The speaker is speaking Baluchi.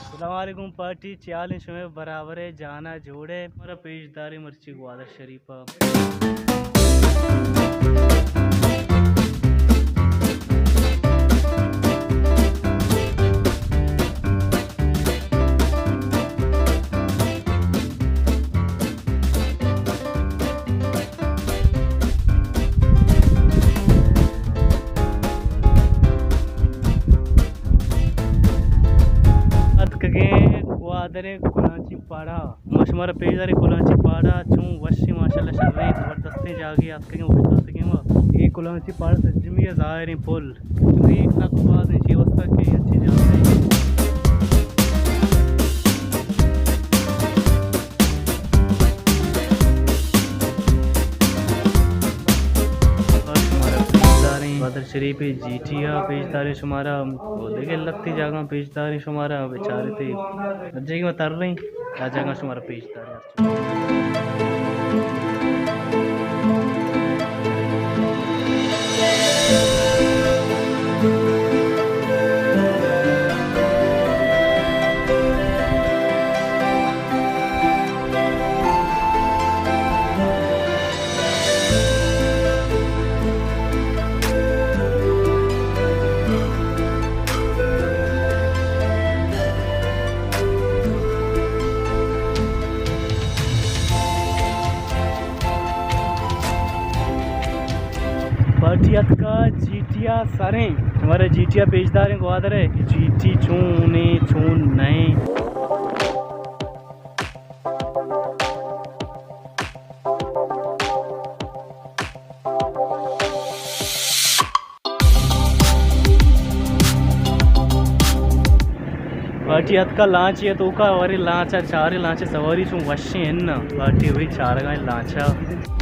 السلام علیکم پارٹی، چے حال ایں شمئے؟ برابر ئے؟ جانا جوڑ ئے؟ مارا پیش داریں مرچی گوادر شریف۔ اتکگیں گوادر ءِ کلانچی پاڑا۔ ما شمارا پیش داریں کلانچی پاڑا چون وشیں، ماشاءاللہ شریں زبردستیں جاگہے، اتکگیں اوشتاتگیں ما۔ اے کلانچی پاڑا سجمی ءِ ظاہریں پل۔ اے سک باز ایں، چے واسطہ کہ انچیں جاگہے۔ شمارا پیش داریں گوادر شریف ءِ جی ٹی ءَ پیش داریں شمارا، او دگہ لہتے جاگہاں پیش داریں شمارا، بچارے تے جاگہ ما تریں، آ جاگہ شمارا پیش داریں۔ پارٹی اتکا جی ٹی ءَ سریں، شمارا جی ٹی ءَ پیش داریں گوادر ءِ، جی ٹی چون ایں، چون نہ ایں۔ پارٹی اتکا لانچ ءِ توکا، ورے لانچ ءَ چاریں، لانچ ءِ سواری چون وشیں اناں۔ پارٹی وہی چارگا ایں لانچ ءَ۔